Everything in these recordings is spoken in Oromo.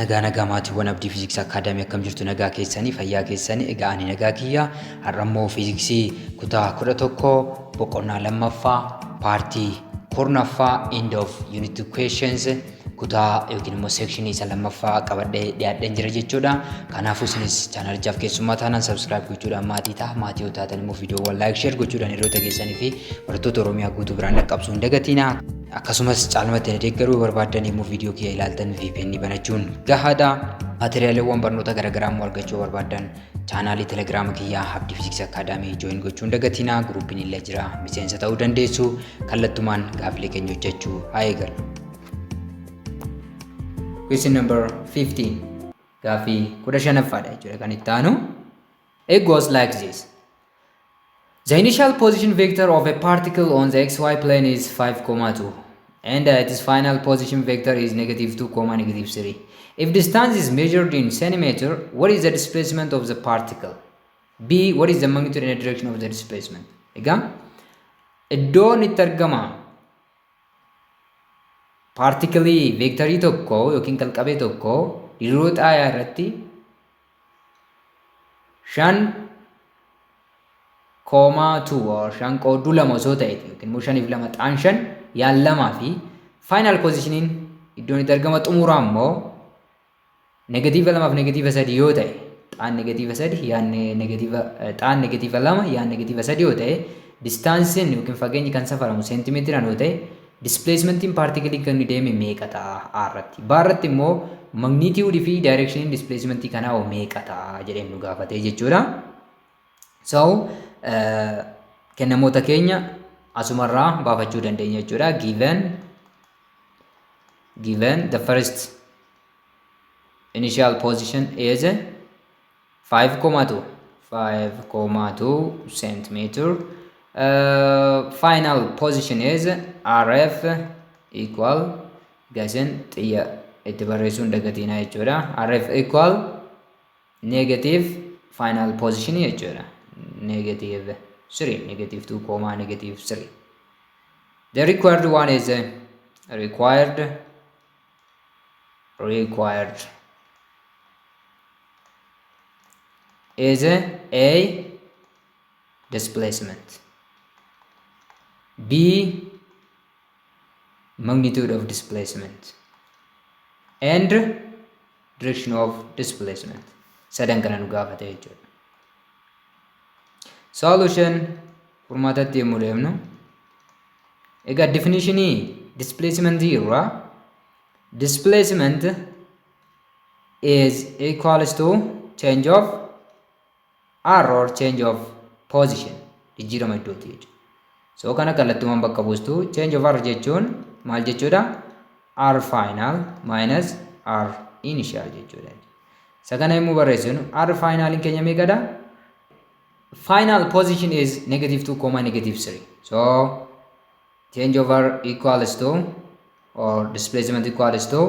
Nagaa nagaa maatiiwwan Abdii Fiiziksii Akaadaamii, akkam jirtu? Nagaa keessanii, fayyaa keessanii? Egaa ani nagaa kiyya. Har'a immoo fiiziksii kutaa 11 boqonnaa lammaffaa paartii 10ffaa end of unit questions kutaa yookiin immoo seekshinii isa lammaffaa qabadhee dhiyaadheen jira jechuudha. Kanaafuu isinis chaanalichaaf keessummaa taanaan subscribe gochuudhaan maatii ta'a. Maatii yoo taatan immoo viidiyoowwan like, share gochuudhaan hiriyoota keessanii fi barattoota Oromiyaa guutuu biraan dhaqqabsuu hin dagatiina. Akkasumas caalmatti na deeggaruu barbaaddan immoo viidiyoo kiyya ilaaltan VPN banachuun gahaadha. Maateriyaaliiwwan barnoota garaagaraa immoo argachuu barbaaddan chaanaalii Telegiraama kiyyaa Abdii Fiiziksii Akaadaamii join gochuun dagatiina. Guruupiin illee jira, miseensa ta'uu dandeessu. Kallattumaan gaafilee keenya hojjechuu haa eegallu. Question number 15, gaaffii 15ffaadha jechuudha kan itti aanu. It goes like this. The initial position vector of a particle on the xy plane is 5, 2 and its final position vector is negative 2, negative 3. If distance is measured in centimeter, what is the displacement of the particle? B. What is the magnitude and the direction of the displacement? Egaa iddoon itti argama paartikilii veektarii tokko yookiin qalqabee tokko diriiroo xaayaa irratti 5, 2 or 5 qoodduu 2 osoo ta'eeti yookiin immoo shaniif lama xaan shan yaan lamaa fi final positioniin iddoon itti argama xumuraa immoo negatiiva lamaaf negatiiva sadi yoo ta'e, xaan negatiiva sadi yaan negatiiva, xaan negatiiva lama yaan negatiiva sadi yoo ta'e, distaansiin yookiin fageenyi kan safaramu seentimeetiraan yoo ta'e, displacementiin paartikilii kan deeme meeqa ta'a A irratti? B irratti immoo magnitude fi directioniin displacementii kanaa hoo meeqa ta'a jedhee nu gaafate jechuudha. So kennamoota keenya asumarraa baafachuu dandeenya jechuudha. Given the first initial position is 5,2, 5,2 centimeter, final position is rf equal, gasin xiyya itti barreessuun dagatiinaa jechuudha, rf equal negative final position jechuudha, negative 3, negative 2 comma negative 3. The required one is required is A, displacement, B, magnitude of displacement and direction of displacement. Sadan kana nu gaafate jechuudha. Solution, furmaatatti yommuu deemnu, egaa definitionii displacement irraa displacement is equals to change of r or change of position, jijjiirama iddooti jechuudha. So kana kallattumaan bakka buustu. Change of r jechuun maal jechuudha? R final minus r initial jechuudha. Isa kana yommuu barreessinu, r finaliin keenya meeqadha? Final position is negative 2 comma negative 3. So change of r equals to or displacement equals to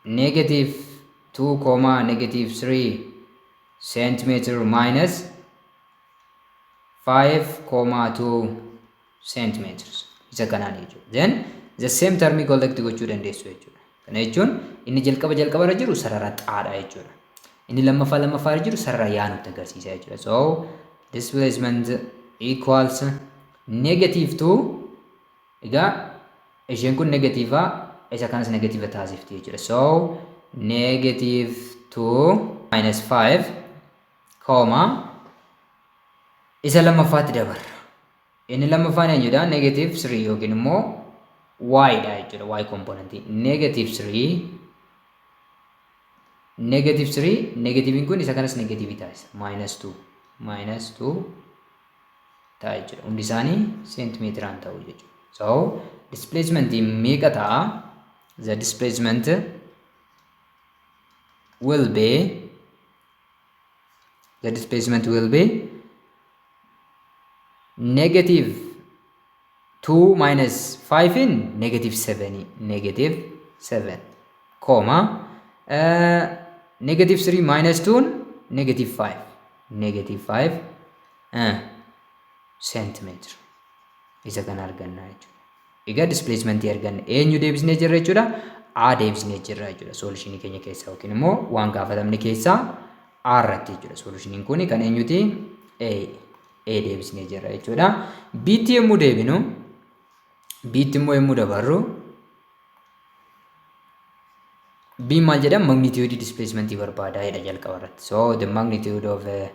negative 2 comma negative 3 centimeter minus 5 comma 2 centimeters isa kanaan jechuudha. Then the same term collect gochuu dandeessu jechuudha. Kana jechuun inni jalqaba jalqaba irra jiru sarara xaadha jechuudha. Inni lammaffaa lammaffaa irra jiru sarara yaa nutti agarsiisa jechuudha. So displacement equals negative 2, egaa isheen kun negatiiva, isa kanas negatiiva taasifti jechuudha. So negative 2 minus 5 comma isa lammaffaatti dabarra. Inni lammaffaan eenyudha? Negative 3 yookiin immoo y dha jechuudha. Y componentii. Negative 3, negative 3, negatiiviin kun isa kanas negatiivii taasisa. Minus 2, minus 2 ta'a jechuudha. Hundi isaanii seentimeetiraan ta'u jechuudha. So displacement meeqa ta'a? The displacement will be negative 2 minus 5 in negative 7, negative 7 comma negative 3 minus 2 negative 5, negative 5 centimeter isa kana arganna jechuudha. Egaa displacementii arganne. Eenyu deebisnee jirra jechuudha? A deebisnee jirra jechuudha. Solutionii keenya keessaa yookiin immoo waan gaafatamne keessaa A irratti jechuudha. Solutioniin kun kan eenyuti? A. A deebisnee jirra jechuudha. B'tti yommuu deebinu, B'tti immoo yommuu dabarru, B maal jedha? Magnitude displacement barbaada jedha jalqaba irratti. So the magnitude of the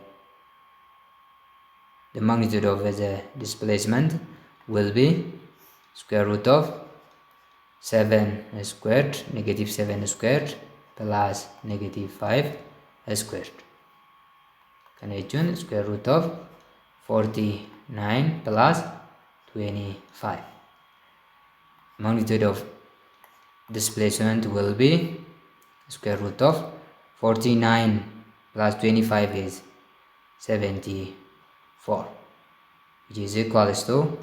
displacement will be square root of 7 squared, negative 7 squared plus negative 5 squared. Kana jechuun square root of 49 plus 25. Magnitude of displacement will be square root of 49 plus 25 is 74, which is equals to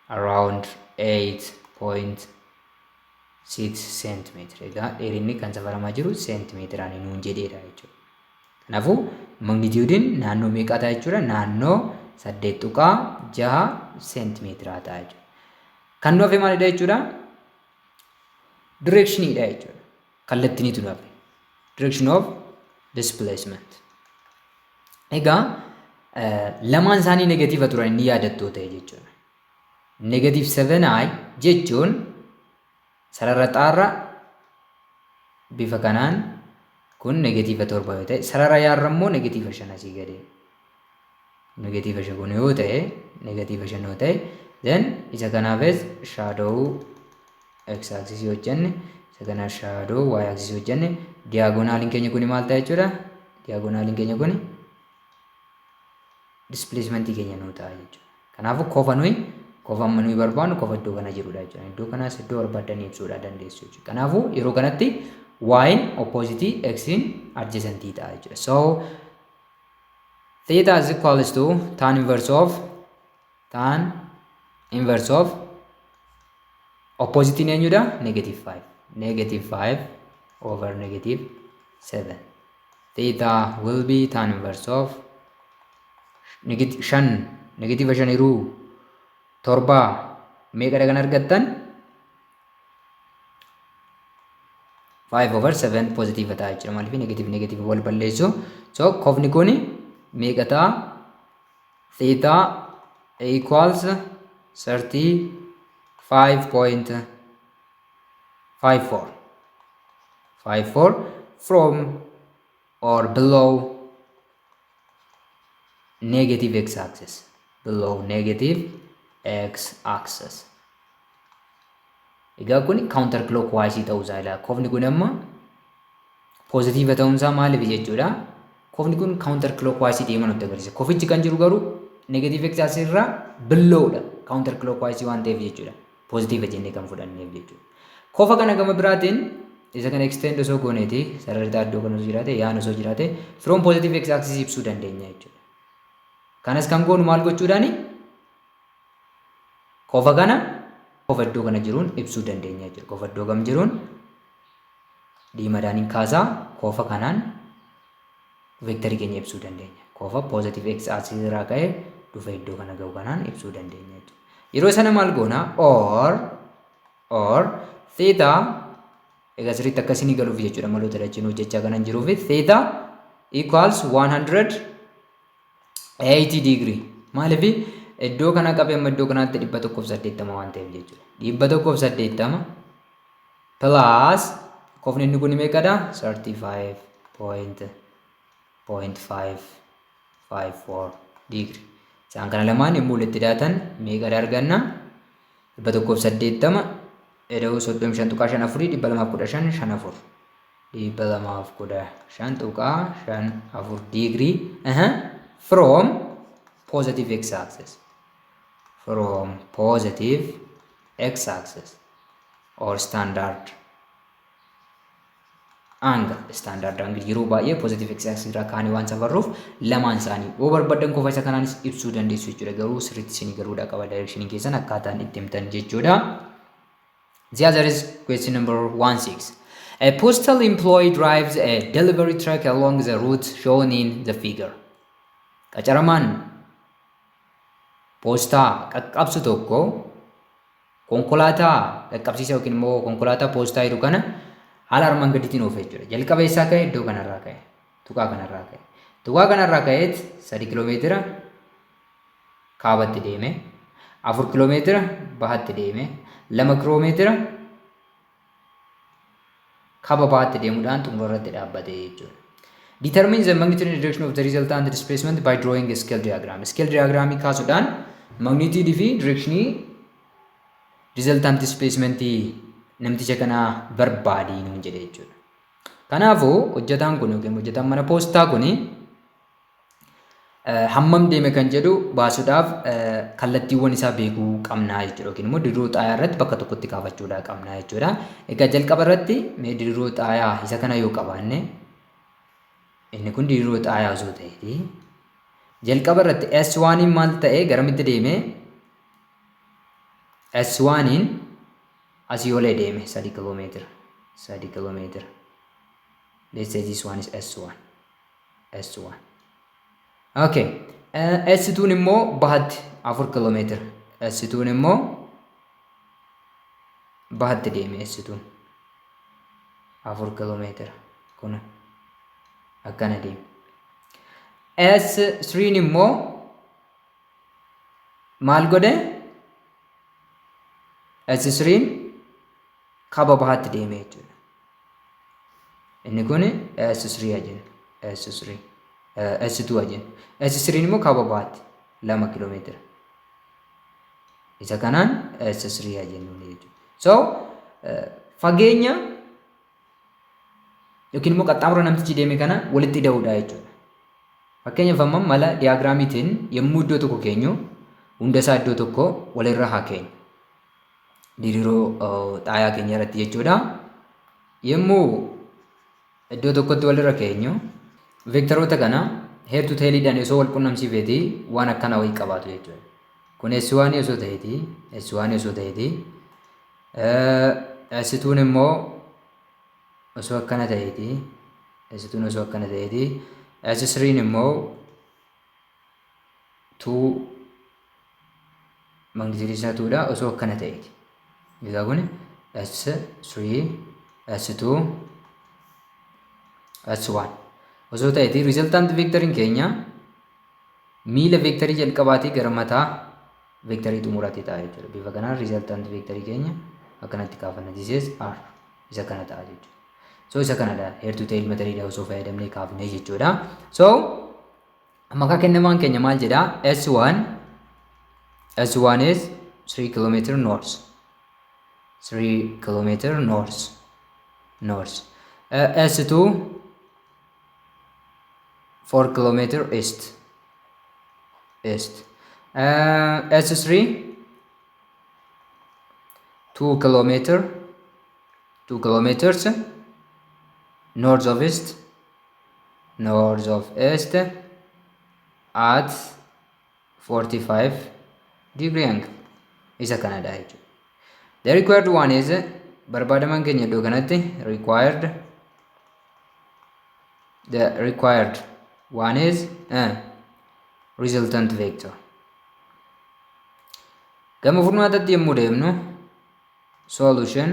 around 8.6 centimeter. Egaa dheerinni kan safaramaa jiru seentimeetiraan nuun jedheedha jechuudha. Kanaafuu magnituudiin naannoo meeqaa ta'a jechuudha? Naannoo 8.6 seentimeetiraa ta'a jechuudha. Kan nu hafe maalidha jechuudha? Directioniidha jechuudha. Kallattiinitu nu hafe. Direction of displacement. Egaa lamaan isaanii negatiiva turan inni yaadattoo ta'e jechuudha. Negative 7i jechuun sarara xaarra bifa kanaan kun negatiiva 7 yoo ta'e, sarara yaarra immoo negatiiva 5 asii gadee. Negatiiva 5 kun yoo ta'e, negatiiva 5 yoo ta'e, then isa kanaafis shadow x axis hojjenne, isa kanaaf shadow y axis hojjenne, diagonaliin keenya kun maal ta'a jechuudha? Diagonaliin keenya kun displacementii keenya nuu ta'a jechuudha. Kanaafuu kofa amma nuyi barbaannu kofa iddoo kana jirudha jechuudha. Iddoo kanaas iddoo barbaaddanii ibsuudha dandeessu jechuudha. Kanaafuu yeroo kanatti y'n opposite, x'n adjacentii ta'a jechuudha. So theta is equals to tan inverse of opposite eenyudha? Negative 5. Negative 5 over negative 7. Theta will be tan inverse of negative 5, negative 5 hiruu 7 meeqadha kan argattan? 5 over 7 positive ta'a jechuudha. Maaliif? Negative negative wal balleessu. So kofni kun meeqa ta'a? Theta equals 35.54 54 from or below negative x axis, below negative x axis. Egaa kun counter clockwise ta'uu isaa ilaala. Kofni kun amma positive ta'uun isaa maaliif jechuudha? Kofni kun counter clockwise deema nutti agarsiisa. Kofichi kan jiru garuu negative x axis irraa below dha. Counter clockwise waan ta'eef jechuudha. Positive jennee kan fudhanneef jechuudha. Kofa kana gama biraatiin isa kana extend osoo gooneeti, sararri iddoo kana osoo jiraate, yaan osoo jiraate, from positive x axis ibsuu dandeenya jechuudha. Kanas kan goonu maal gochuudhaani? Kofa kana kofa iddoo kana jiruun ibsuu dandeenya jechuudha. Kofa iddoo kam jiruun diimadaaniin kaasaa kofa kanaan veektarii keenya ibsuu dandeenya. Kofa positive x axis irraa ka'ee dhufa iddoo kana ga'u kanaan ibsuu dandeenya jechuudha. Yeroo sana maal goona? Or theta, egaa sirriitti akkasii galuuf jechuudha maloota dachiin hojjechaa kanan jiruuf, theta equals 180 degree. Maaliif? Iddoo kana qabee amma iddoo kanaatti 180 waan ta'eef jechuudha. 180 plus kofni inni kun meeqadha? 35.554 degree. Isaan kana lamaan yommuu walitti dhiyaatan meeqadha arganna? 180 eda'uu 35.54, 215.54, 215.54 degree from positive x axis, from positive x axis or standard angle. Standard angle yeroo baay'ee positive x axis irraa kaanii waan safarruuf lamaan isaanii yoo barbaadan qofa isa kanaanis ibsuu dandeessu jechuudha. Garuu sirriitti isinii garuudha qaba direction keessan akkaataan itti himtan jechuudha. The other is question number 16. A postal employee drives a delivery truck along the route shown in the figure. Qacaramaan poostaa qaqqabsu tokko Konkolaataa qaqqabsiisa yookiin immoo konkolaataa poostaa jiru kana haala armaan gadiitiin oofa jechuudha. Jalqaba eessaa ka'e? Iddoo kanarraa ka'e. Tuqaa kanarraa ka'e. Tuqaa kanarraa ka'eet 3 kiloomeetira kaabatti deeme. 4 kiloomeetira bahatti deeme. 2 kiloomeetira kaaba bahaatti deemuudhaan xumura irratti dhaabbate jechuudha. Determine the magnitude and direction of the resultant displacement by drawing a scale diagram. Scale diagramii kaasuudhaan magnitude fi directionii resultant displacement namticha kanaa barbaadii nuun jedhe jechuudha. Kanaafuu hojjetaan kun yookiin hojjetaan mana poostaa kun hammam deeme kan jedhu baasuudhaaf kallattiiwwan isaa beekuu qabnaa jechuudha. Yookiin immoo diriiroo xaayaa irratti bakka tokkotti kaafachuudhaa qabnaa jechuudha. Egaa jalqaba irratti mee diriiroo xaayaa isa kana yoo qabaanne, inni kun diriiroo xaayaa osoo ta'eeti. Jalqaba irratti S1 maal ta'e? Garamitti deeme? S1 asii olee deeme, 3 kiloomeetira. 3 kiloomeetira. Let's say this one is S1. S1. Okay. S2 immoo bahatti 4 kiloomeetira. S2 immoo bahatti deeme, S2 4 kiloomeetira. Kun akkana deeme. S3 immoo maal godhe? S3 kaaba bahaatti deeme jechuudha. Inni kun S3 jenna. S3. S2 jenna. S3 immoo kaaba bahaatti 2 kiloomeetira. Isa kanaan S3 jennuun jechuudha. So fageenya yookiin immoo qaxxaamura namtichi deeme kana walitti hidhuudha jechuudha. Fakkeenyaaf, amma mala diagramiitiin yommuu iddoo tokko keenyu, hunda isaa iddoo tokko walirra haa keenyu. Diriiroo xaayaa keenya irratti jechuudha. Yommuu iddoo tokkotti walirra keenyu, veektaroota kana head to tailiidhaan osoo wal qunnamsiifeeti waan akkana wayii qabaatu jechuudha. Kun S1 osoo ta'eeti, S1 osoo ta'eeti, S2 immoo osoo akkana ta'eeti, S2 osoo akkana ta'eeti, S3 immoo 2, magnitude isaa 2dha, osoo akkana ta'eeti. Egaa kun S3, S2, S1 osoo ta'eeti, resultant vectoriin keenya miila veektarii jalqabaatii gara mataa veektarii xumuraatti ta'a jechuudha. Bifa kanaan resultant veektarii keenya akkanatti kaafanna. This is R, isa kana ta'a jechuudha. So isa kanadha, head to tail methodiidha osoo fayyadamnee kaafnee jechuudha. So maqaa kennamaan keenya maal jedhaa? S1, S1 is 3 km north, 3 km north. S2 4 km east. S3 2 kilometer, 2 kilometers north of east, north of east at 45 degree angle, isa kanadha jechuudha. The required one is, barbaadaman keenya iddoo kanatti, required, the required one is resultant vector. Gama furmaatatti yommuu deemnu, solution,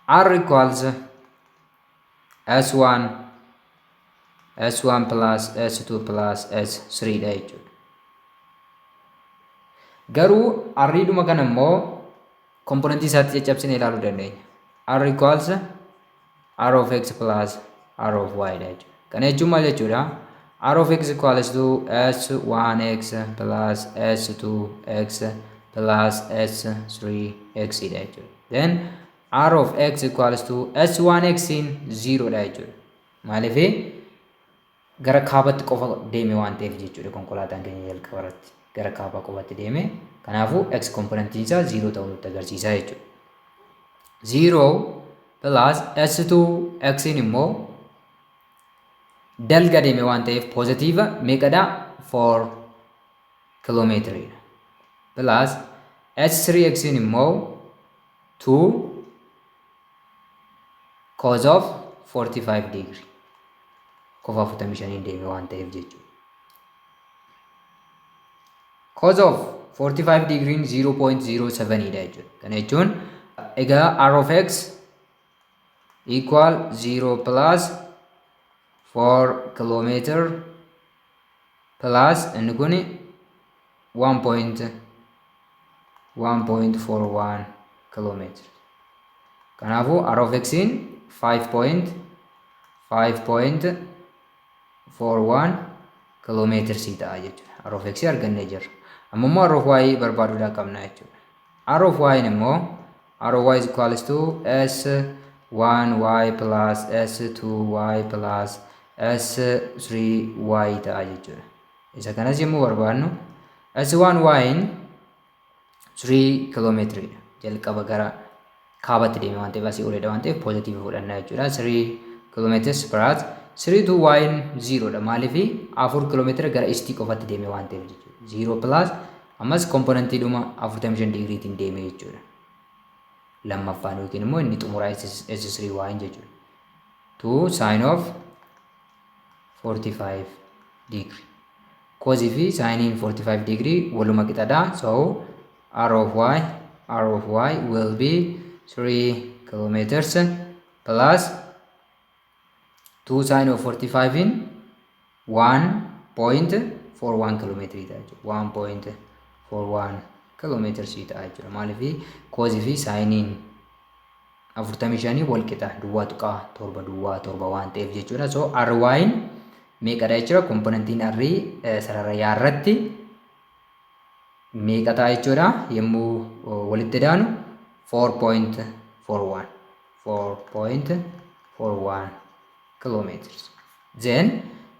R equals S1, S1 plus S2 plus S3 dha jechuudha. Garuu R'dhuma kana immoo komponentii isaatti caccabsine ilaaluu dandeenya. R equals R of x plus R of y dha jechuudha. Kana jechuun maal jechuudha? R of x equals to S1x plus S2x plus S3x dha jechuudha. Then R of x equals to S1x in 0 dha jechuudha. Maaliif? Gara kaabatti qofa deeme waan ta'eef jechuudha. Konkolaataan keenya jalqaba irratti gara kaabaa qofatti deeme. Kanaafuu x komponentiin isaa 0 ta'uu nutti agarsiisa jechuudha. 0 plus S2 x immoo dalga deeme waan ta'eef positive meeqadha? 4 kiiloomeetiriidha. Plus S3x immoo 2 cos of 45 degree, kofa 45 deeme waan ta'eef jechuudha. Cos of 45 degree 0.07 dha jechuudha. Kana jechuun egaa r of x equal 0 plus 4 kilometer plus inni kun 1.1.41 kilometer. Kanaafuu r of x 5.5.41 kilometer sii ta'a jechuudha. R of x argannee jirra. Amma immoo r of y barbaaduudhaa qabna jechuudha. R of y immoo r of y is equals to s 1 y plus s 2 y plus s 3 y ta'a jechuudha. Isa kanas yommuu barbaadnu s 1 y 3 kiiloomeetiriidha. Jalqaba gara kaabatti deeme waan ta'eef, asii oleedha waan ta'eef, positive fudhanna jechuudha. 3 kilometers plus 3 2 y 0 dha. Maaliif? 4 kiiloomeetira gara eastii qofatti deeme waan ta'eef jechuudha. 0 plus ammas componentii dhuma 45 digriitiin deeme jechuudha. Lammaffaan yookiin immoo inni xumuraa S3 y jechuudha. 2 sin of 45 degree. Cosii fi siniin 45 degree waluma qixadha. So r of y will be 3 kilometers plus 2 sin of 45 in 1.41 kilomeetirii ta'a jechuudha. 1.41 kilomeetirii ta'a jechuudha. Maaliif? Cosii fi siniin 45 wal qixa 0.707 waan ta'eef jechuudha. So RY'n meeqadha jechuudha? Componentiin R sarara Y irratti meeqa ta'a jechuudha? Yommuu walitti daanu 4.41, 4.41 kilometers. Then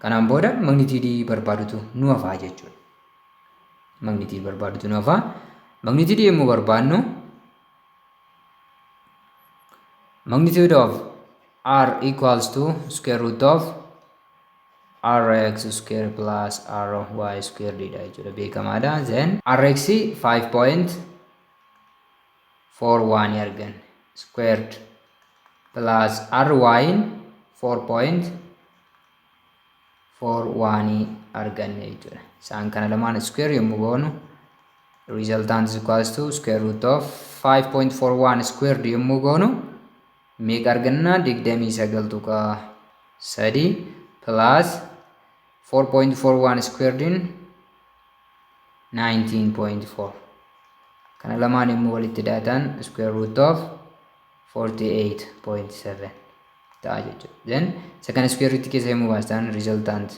kanaan booda magnitude barbaadutu nu hafaa jechuudha. Magnitude barbaadutu nu hafaa. Magnitude yommuu barbaadnu, magnitude of r equals to square root of rx square plus ry square dha jechuudha, beekamaadha. Then rx 5.41 arganne squared plus ry 4.41 arganne jechuudha. Isaan kana lamaan square yommuu goonu, resultant is equals to square root of 5.41 squared yommuu goonu meeqa arganna? 29.3 plus 4.41 squared in 19.4. Kana lamaan yommuu walitti daatan square root of 48.7 ta'a jechuudha. Then isa kana square root keessa yommuu baastan, resultant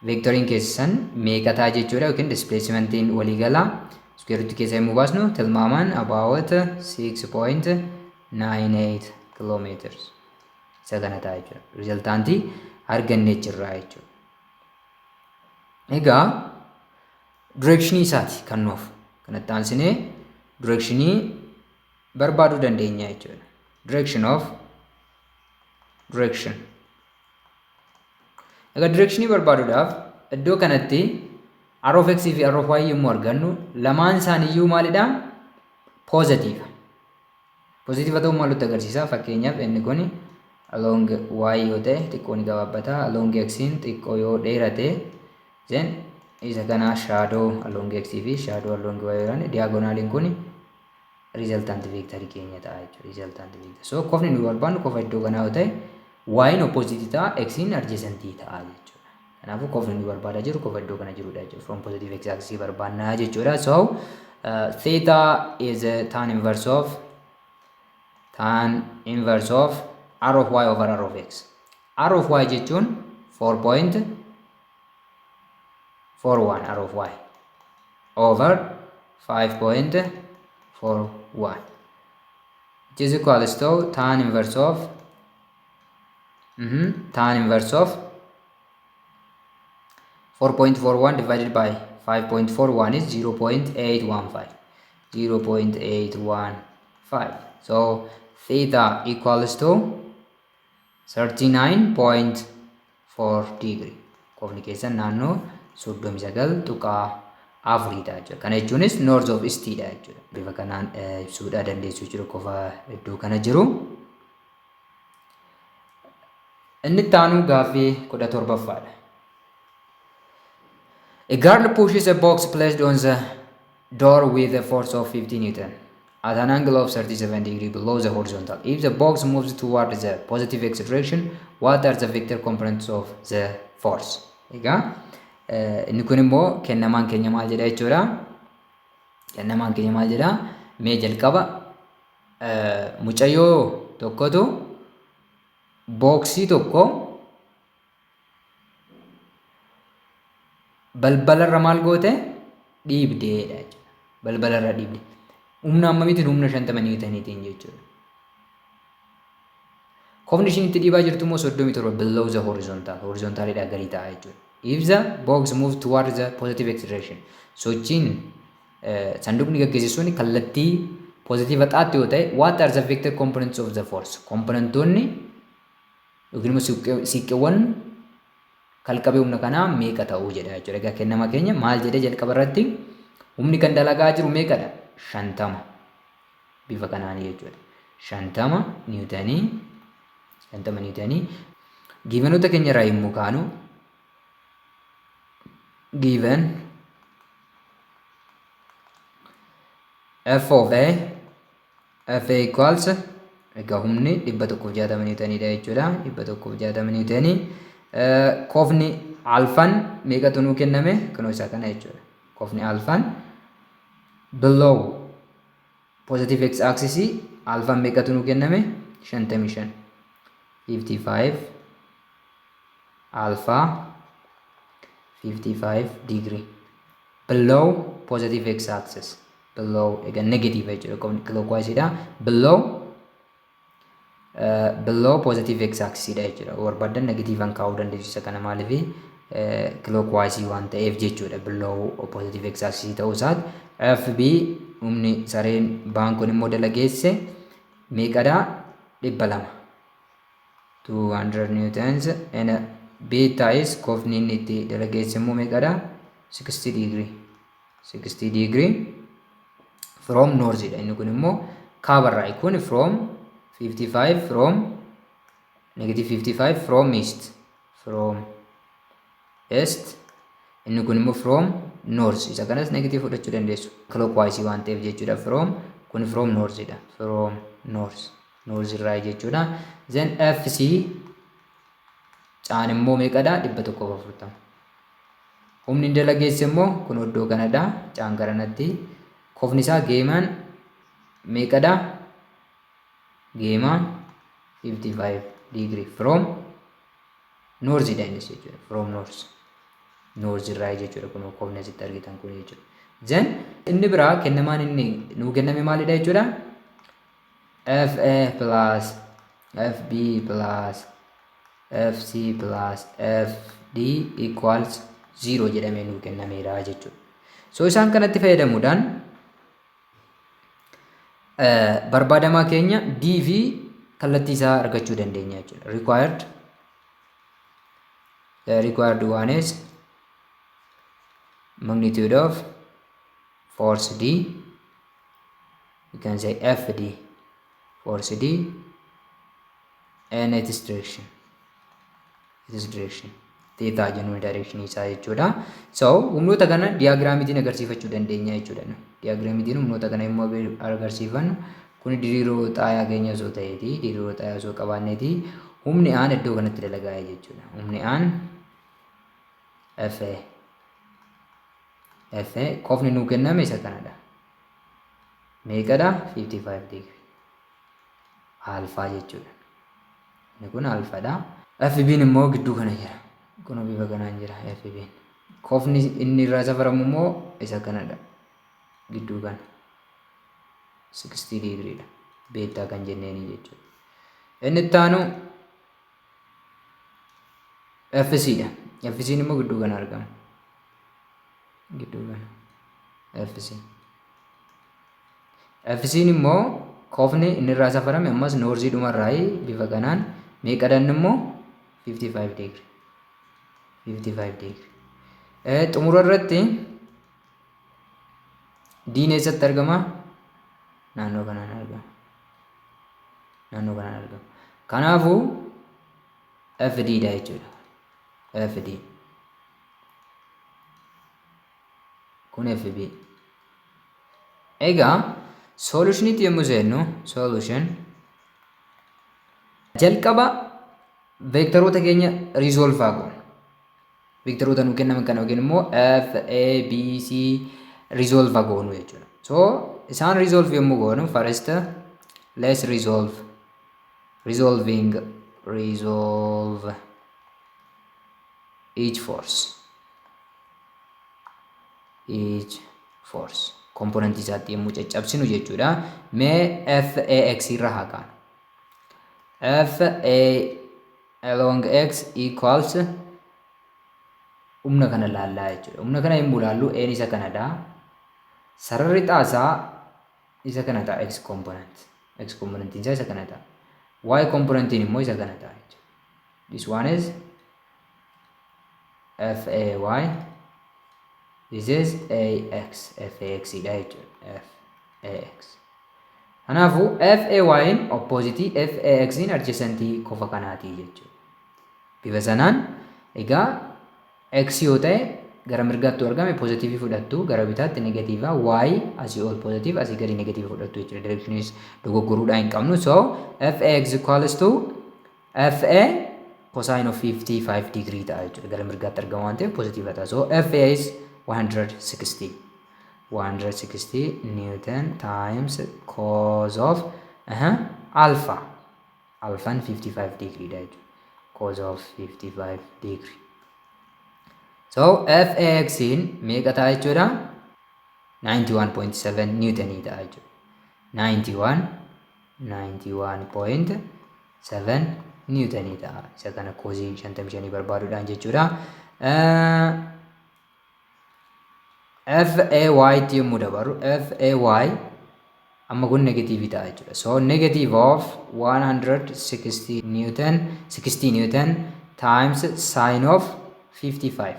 vectoriin keessan meeqa ta'a jechuudha? Yookiin displacementiin waliigalaa square root keessa yommuu baasnu tilmaamaan about 6.98 kilometers isa kana ta'a jechuudha. Resultantii argannee jirra jechuudha. Egaa directionii isaati kan nuuf kanatti aansinee directionii barbaaduu dandeenya jechuudha. Direction of direction. Egaa directionii barbaaduudhaaf iddoo kanatti r of x fi r of y yommuu argannu lamaan isaaniiyyuu maalidha? Positive. Positive ta'uu maal nutti agarsiisa? Fakkeenyaaf, inni kun along y yoo ta'e xiqqoo ni gabaabbata. Along x xiqqoo yoo dheerate, then isa kana shadow along x fi shadow along y yoo diagonaliin kun resultant vectorii keenya ta'a jechuudha. Resultant vector. So kofni nu barbaannu kofa iddoo kanaa yoo ta'e, y'n opposite ta'a, x'n adjacent ta'a jechuudha. Kanaafuu kofni nu barbaadaa jiru kofa iddoo kana jirudha jechuudha. From positive x axis barbaannaa jechuudha. So theta is a tan inverse of r of y over r of x. R of y jechuun 4.41 r of y over 5.41, which is equals to tan inverse of 4.41 divided by 5.41 is 0.815, 0.815. So theta equals to 39.4 degree. Kofni keessan naannoo 39.4 ta'a jechuudha. Kana jechuunis north of east dha jechuudha. Bifa kanaan ibsuudha dandeessu jechuudha kofa iddoo kana jiru. Inni itti aanu gaaffii 17ffaadha. A girl pushes a box placed on the door with a force of 50 Newton at an angle of 37 degree below the horizontal. If the box moves toward the positive x direction, what are the vector components of the force? Egaa inni kun immoo kennamaan keenya maal jedha jechuudha? Kennamaan keenya maal jedha? Mee jalqaba mucayyoo tokkotu booksii tokko balbalarra maal goote? Dhiibdeedha jechuudha. Balbalarra dhiibde. Humna hammamiitiin? Humna 50 niwutaniitiin jechuudha. Kofni ishiin itti dhiibaa jirtu immoo 37 below the horizontal. Horizontaalidhaa gadi ta'a jechuudha. If the box move toward the positive x direction. Sochiin sanduuqni gaggeesse sun kallattii positive xaatti yoo ta'e, what are the vector components of the force? Komponentoonni yookiin immoo siiqqeewwan kalqabee humna kanaa meeqa ta'uu jedha jechuudha. Egaa kennama keenya maal jedhee? Jalqaba irratti humni kan dalagaa jiru meeqadha? 50 bifa kanaanii jechuudha. 50 niwutanii, 50 niwutanii. Givenoota keenya irraa yommuu kaanu, given F of A, F A equals, egaa humni 160 niwutaniidha jechuudha. 160 niwutanii. Kofni alfaan meeqatu nuu kenname? Kunoo isa kana jechuudha. Kofni alfaan below positive x axis alfaan meeqatu nuu kenname? 55, 55 alpha, 55 degree below positive x axis. Below egaa negative jechuudha, clockwise dha. Below positive x axis dha jechuudha. Barbaadan negatiivaan kaa'uu dandeessu isa kana, maaliif clockwise waan ta'eef jechuudha. Below positive x axis ta'uu isaati. FB, humni sareen baankuun immoo dalageesse meeqadha? 200, 200 newtons, and beta is, kofni inni itti dalageesse immoo meeqadha? 60 degree, 60 degree from north dha. Inni kun immoo kaabarraa, kun from 55, from negative 55 from east, from east. Inni kun immoo from north. Isa kanas negative fudhachuu dandeessu clockwise waan ta'eef jechuudha. From kun from north dha, from north, north irraa jechuudha. Then FC caan immoo meeqadha? 140. Humni dalageesse immoo kun iddoo kanadha, caan garanatti. Kofni isaa geemaan meeqadha? Geemaan 55 degree from north dha innis jechuudha. From north, north irraa jechuudha. Kun kofni asitti argitan kun jechuudha. Then inni biraa kennamaan inni nuu kenname maalidha jechuudha? FA plus FB plus FC plus FD equals 0 jedhamee nuu kennameera jechuudha. So isaan kanatti fayyadamuudhaan barbaadamaa keenya D fi kallattii isaa argachuu dandeenya jechuudha. Required, the required one is magnitude of force D, you can say FD, force D and its direction, its direction theta jennuun direction isaa jechuudha. So humnoota kana diyaagiraamiitiin agarsiifachuu dandeenya jechuudha. Diyaagiraamiitiin humnoota kana immoo agarsiifannu, kun diriiroo xaayaa keenya osoo ta'eeti, diriiroo xaayaa osoo qabaanneeti, humni aan iddoo kanatti dalagaa jechuudha. Humni aan FA, FA kofni nuu kenname isa kanadha. Meeqadha? 55 degree alpha jechuudha. Inni kun alfaadha. FB'n immoo gidduu kana jira. Kun bifa kanaan jira FB'n. Kofni inni irraa safaramu immoo isa kanadha. Gidduu kana. 60 degree dha. Beta kan jenneeni jechuudha. Inni itti aanu FC dha. FC'n immoo gidduu kana argama. Gidduu kana. FC. FC'n immoo kofni inni irraa safarame ammas northii dhumarraa bifa kanaan meeqadhan immoo? 55 degree. 55 degree. Xumura irratti D'n eessatti argama? Naannoo kanaan argama. Naannoo kanaan argama. Kanaafuu FD dha jechuudha. FD. Kun FB. Egaa solutionitti yommuu seennu, solution jalqaba veektaroota keenya resolve haa goonu. Veektaroota nu kennaman kana yookiin immoo F, A, B, C resolve haa goonu jechuudha. So isaan resolve yommuu goonu, first let's resolve, resolving, resolve each force, each force component isaatti yommuu caccabsinu jechuudha. Mee FAX irra haa kaanu. FA along X equals humna kana laallaa jechuudha. Humna kana yommuu laallu, A'n isa kanadha. Sararri xaasaa isa kana ta'a, X component. X componentiin isaa isa kana ta'a. Y componentiin immoo isa kana ta'a jechuudha. This one is FAY. This is AX. FAX dha jechuudha. FAX. Kanaafuu FAY'n opposite, FAX'n adjacentii kofa kanaatii jechuudha. Bifa sanaan egaa X yoo ta'e gara mirgaatti argame positive fudhattu, gara bitaatti negative, Y asii ol positive, asii gadi negative fudhattu jechuudha. Directionis dogoggoruudhaan hin qabnu. So FAX equals to FA cosine of 55 degree ta'a jechuudha. Gara mirgaatti argama waan ta'eef positive ta'a. So FA is 160. 160 Newton times cos of alpha. Alphaan 55 degree dha jechuudha. Cos of 55 degree. So FAX in meeqa ta'a jechuudha? 91.7 Newtonii ta'a jechuudha. 91 91.7 Newtonii ta'a. Isa kana cosii 55 barbaaduudhaan jechuudha. FAY tti yommuu dabarru, FAY amma kun negative ta'a jechuudha. So negative of 160 Newton, 60 Newton times sine of 55,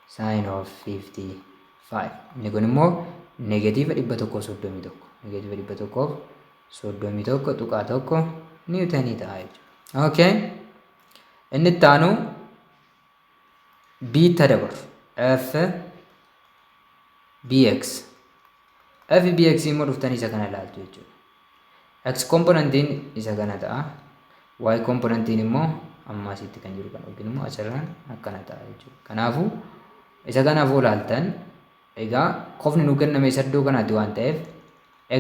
sine of 55. Inni kun immoo negative 131, negative 131.1 Newtonii ta'a jechuudha. Okay. Inni itti aanu B tti dabarru. F BX. F BX immoo dhuftanii isa kana ilaaltu jechuudha. X componentiin isa kana ta'a. Y componentiin immoo amma asitti kan jiru kana yookiin immoo asirraan akkana ta'a jechuudha. Kanaafuu isa kanaaf ilaaltan, egaa kofni nu kenname isa iddoo kanaatti waan ta'eef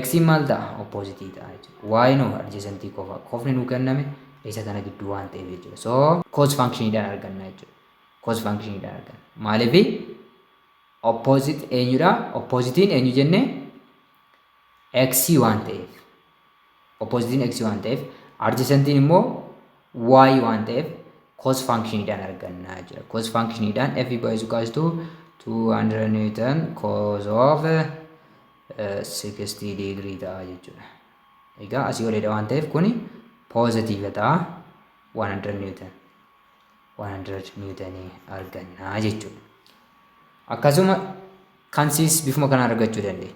X maal ta'a? Opposite ta'a jechuudha. Y no adjacentii qofa. Kofni nu kenname isa kana gidduu waan ta'eef jechuudha. So cos functioniidhaan arganna jechuudha. Cos functioniidhaan arganna. Maaliif opposite eenyudha? Oppositiin eenyu jenne? X waan ta'eef. Oppositiin X waan ta'eef, adjacentiin immoo Y waan ta'eef cos functioniidhaan arganna jechuudha. Cos functioniidhaan F by is equals to 200 Newton cos of 60 degree ta'a jechuudha. Egaa asii oliidha waan ta'eef kuni positive ta'a, 100 Newton. 100 Newtonii arganna jechuudha. Akkasuma kan C's bifuma kanaan argachuu dandeenya.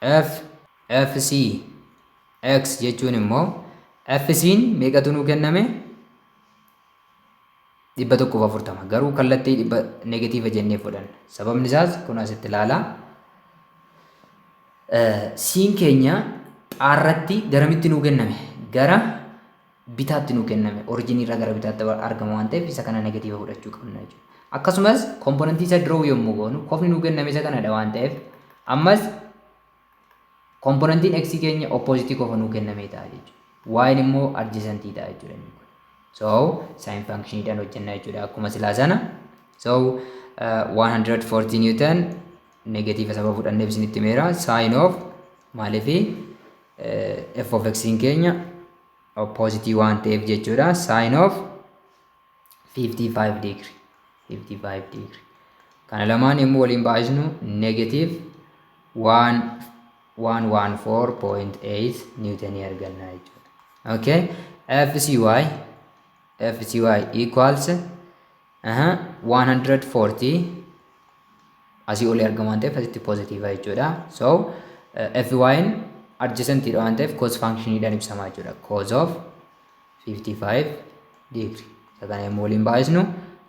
F FC X jechuun immoo FC'n meeqatu nuu kenname? 140, garuu kallattii dhibba negative jennee fudhanna. Sababni isaas kun asitti ilaalaa. C'n keenya xaarratti garamitti nuu kenname? Gara bitaatti nuu kenname. Originii irraa gara bitaatti argama waan ta'eef isa kana negative fudhachuu qabna jechuudha. Akkasumas componentii isa draw yommuu goonu, kofni nuu kenname isa kanadha waan ta'eef ammas componentiin x keenya opposite qofa nuu kenname ta'a jechuudha. Y immoo adjacentii ta'a jechuudha inni kun. So sin functioniidhaan hojjenna jechuudha akkuma silaa sana. So 140 Newton, negative sababa fudhanneef isinitti himeera. Sin of, maaliifi f of x keenya opposite waan ta'eef jechuudha. Sin of 55 degree, 55 degree. Kana lamaan yommuu waliin baay'isnu negative 1 114.8 Newtonii arganna jechuudha. Okay, FCY, FCY equals 140, asii olii argama waan ta'eef asitti positive jechuudha. So FY'n adjacent waan ta'eef cos functioniidhaan ibsama jechuudha. Cos of 55 degree. Isa kana yommuu waliin baay'isnu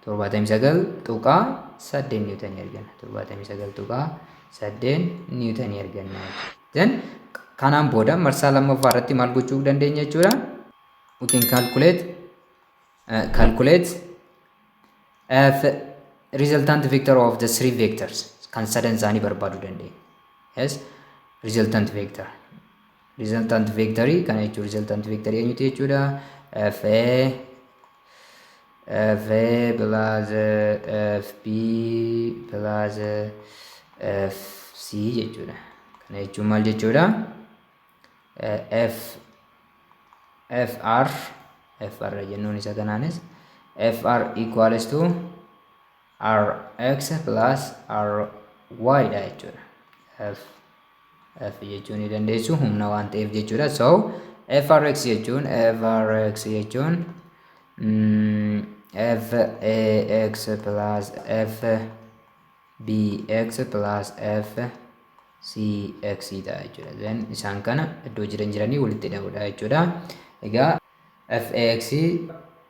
206.8 79.8 niwutanii arganna. 79.8 niwutanii arganna jechuudha. Then kanaan booda marsaa lammaffaa irratti maal gochuu dandeenya jechuudha? We can calculate F resultant vector of the three vectors, kan sadan isaanii barbaaduu dandeenya. Yes, resultant vector. Resultant vectorii kana jechuun resultant vectorii eenyuti jechuudha? F A plus F B plus F C jechuudha. Kana jechuun maal jechuudha? F F R F R jennuun isa kanaanis F R equals to R X plus R Y dha jechuudha. F F jechuun ni dandeessu, humna waan ta'eef jechuudha. So FRX jechuun FRX jechuun FAX plus FBX plus FCX ta'a jechuudha. Then isaan kana iddoo jiran jiranii walitti hidhamudha jechuudha. Egaa FAX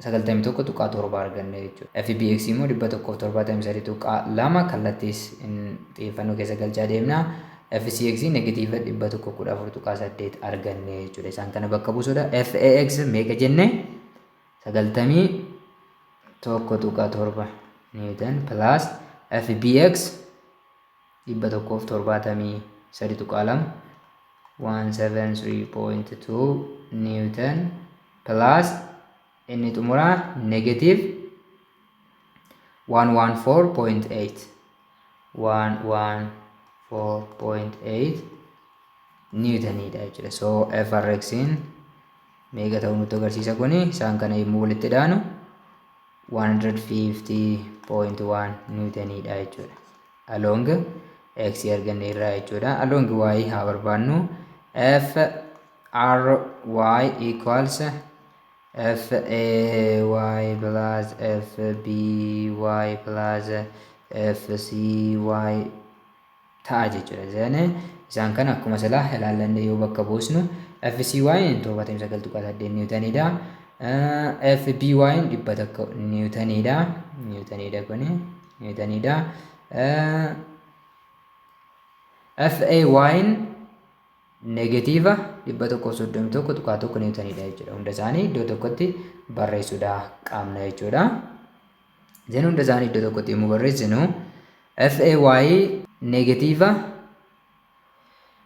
91.7 arganne jechuudha. FBX immoo 173.2, kallattiis xiyyeeffannoo keessa galchaa deemna. FCX negative 114.8 arganne jechuudha. Isaan kana bakka buusuudha. FAX meeqa jenne? 91.7 newton plus FBX 173.2, 173.2 newton plus inni xumuraa negative 114.8, 114.8 niwutaniidha jechuudha. So FRX'n meeqa ta'uu nutti agarsiisa kuni? Isaan kana yommuu walitti dhaanu 150.1 niwutaniidha jechuudha. Along x arganne irraa jechuudha. Along y haa barbaannu. F R Y equals F A Y plus F B Y plus F C Y ta'a jechuudha. Then isaan kana akkuma silaa ilaallanne yoo bakka buusnu, F C Y 79.8 niwutaniidha. F B Y 100 niwutaniidha. Niwutaniidha, kuni niwutaniidha. F A Y negative 131.1 niwutaniidha jechuudha. Hunda isaanii iddoo tokkotti barreessuudha qabna jechuudha. Then hunda isaanii iddoo tokkotti yommuu barreessinu, FAY negative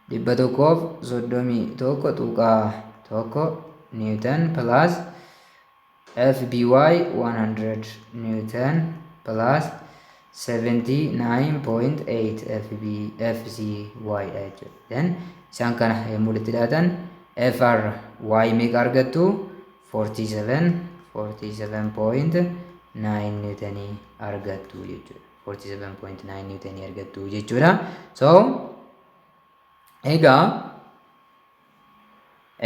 131.1 newton plus FBY 100 newton plus 79.8 FB FCY dha jechuudha. Then isaan kana yommuu walitti dhiyaatan FR Y meeqa argattu? 47 47.9 newtonii argattu jechuudha. 47.9 newtonii argattu jechuudha. So egaa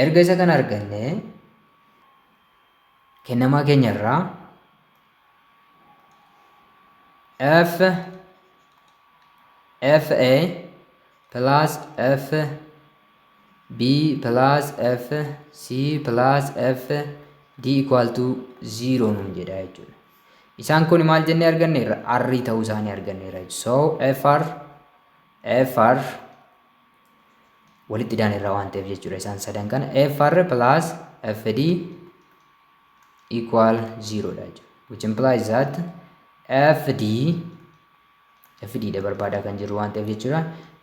erga isa kana arganne, kennamaa keenya irraa F F A plus F B plus F C plus F D equal to 0 nuun jedha jechuudha. Isaan kun maal jennee arganneerra? R ta'uu isaanii arganneerra. So FR FR walitti daanirra waan ta'eef jechuudha, isaan sadan kana FR plus FD equal 0 dha jechuudha. Which implies that FD, FD dha barbaadaa kan jiru waan ta'eef jechuudha.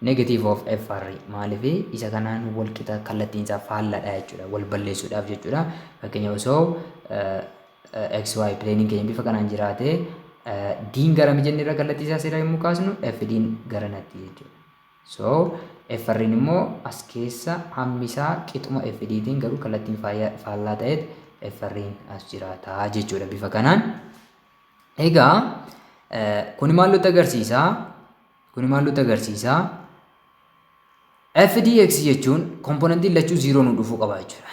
Negative of FR, maaliif? Isa kanaan wal qixa, kallattiin isaa faalladha jechuudha. Wal balleessuudhaaf jechuudha. Fakkeenya osoo XY plane keenya bifa kanaan jiraate, D'n gara jennee irra kallattii isaa seeraa yommuu kaasnu, FD'n gara natti jechuudha. So FR'n immoo as keessa hammi isaa qixuma FDtiin, garuu kallattiin faallaa ta'eet FR'n as jiraata jechuudha bifa kanaan. Egaa kuni maal nutti agarsiisa? Kuni maal nutti agarsiisa? FDX jechuun komponentiin lachuu zero nu dhufuu qaba jechuudha.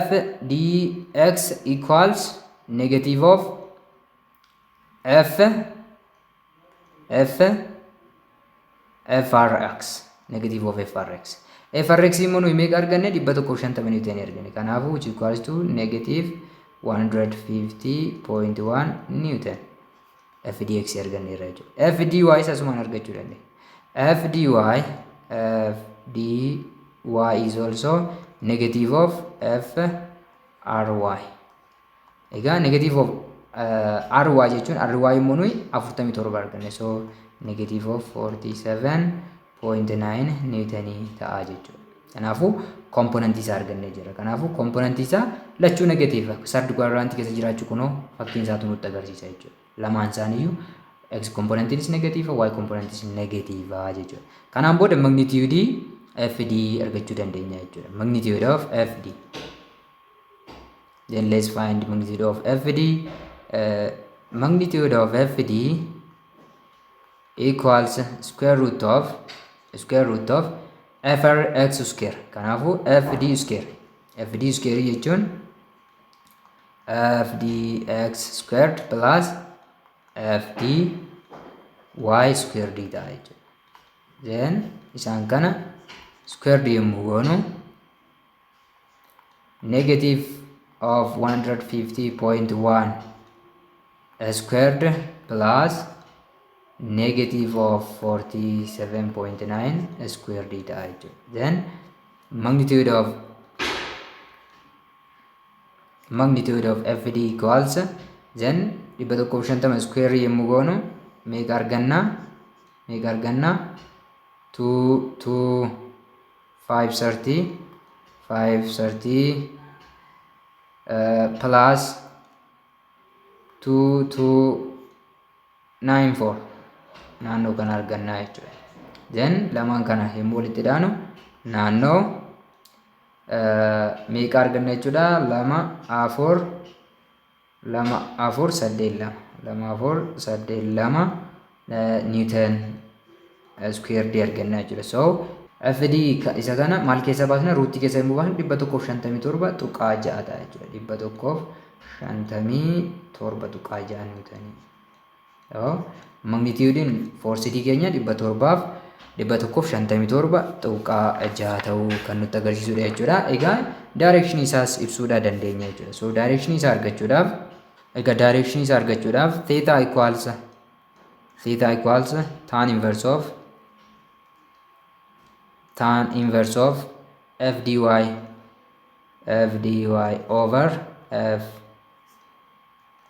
FDX equals negative of F F FRX, negative of FRX. FRX immoo nuyi meeqa arganne? 150 newton arganne. Kanaafuu which equals to negative 150.1 newton. FDX arganneerra jechuudha. FDY asumaan argachuu dandeenya. FDY is also negative of FRY. Egaa negative of RY jechuun RY immoo nuyi 47 arganne. So negative of 47.9 newtonii ta'a jechuudha. Kanaafuu componentii isaa argannee jira. Kanaafuu componentii isaa lachuu negative third quadrantii keessa jiraachuu kunoo fakkiin isaatu nutti agarsiisa jechuudha. Lamaan isaaniiyyuu x componentiinis negative, y componentiinis negative jechuudha. Kanaan booda magnitude FD argachuu dandeenya jechuudha. Magnitude of FD. Then let's find magnitude of FD. Magnitude of FD equals square root of FRX square. Kanaafuu FD square. FD square jechuun FDX squared plus FD Y squared ta'a jechuudha. Then isaan kana squared yommuu goonu negative of 150.1 squared plus negative of 47.9 squared ta'a jechuudha. Then magnitude of FD equals, then 150 square yommuu goonu meeqa arganna? Meeqa arganna? 2 2 530 530 plus 2 2 9 4 naannoo kana argannaa jechuudha. Then lamaan kana yommuu walitti dhaanu naannoo meeqa arganna jechuudha? 2 4 2 4 8 2 2 4 8 2 newton squared arganna jechuudha. So FD isa kana maal keessa baasna? Rootii keessa yommuu baasnu 157.6 ta'a jechuudha. 157.6 newtonii. Magnitudeiin forceii keenya 700 fi 157.6 ta'uu kan nutti agarsiisudha jechuudha. Egaa directionii isaas ibsuudhaa dandeenya jechuudha. So directionii isaa argachuudhaaf, egaa directionii isaa argachuudhaaf theta equals tan inverse of FDY over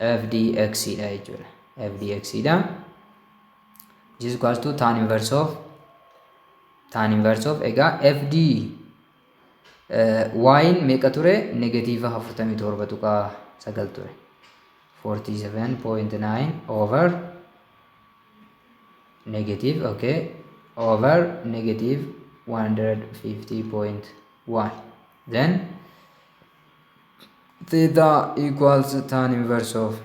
FDX dha jechuudha. FDX dha. This is equals to tan inverse of, egaa FD y'n meeqa ture? Negative 47.9 ture. 47.9 over negative, okay, over negative 150.1. Then theta equals tan inverse of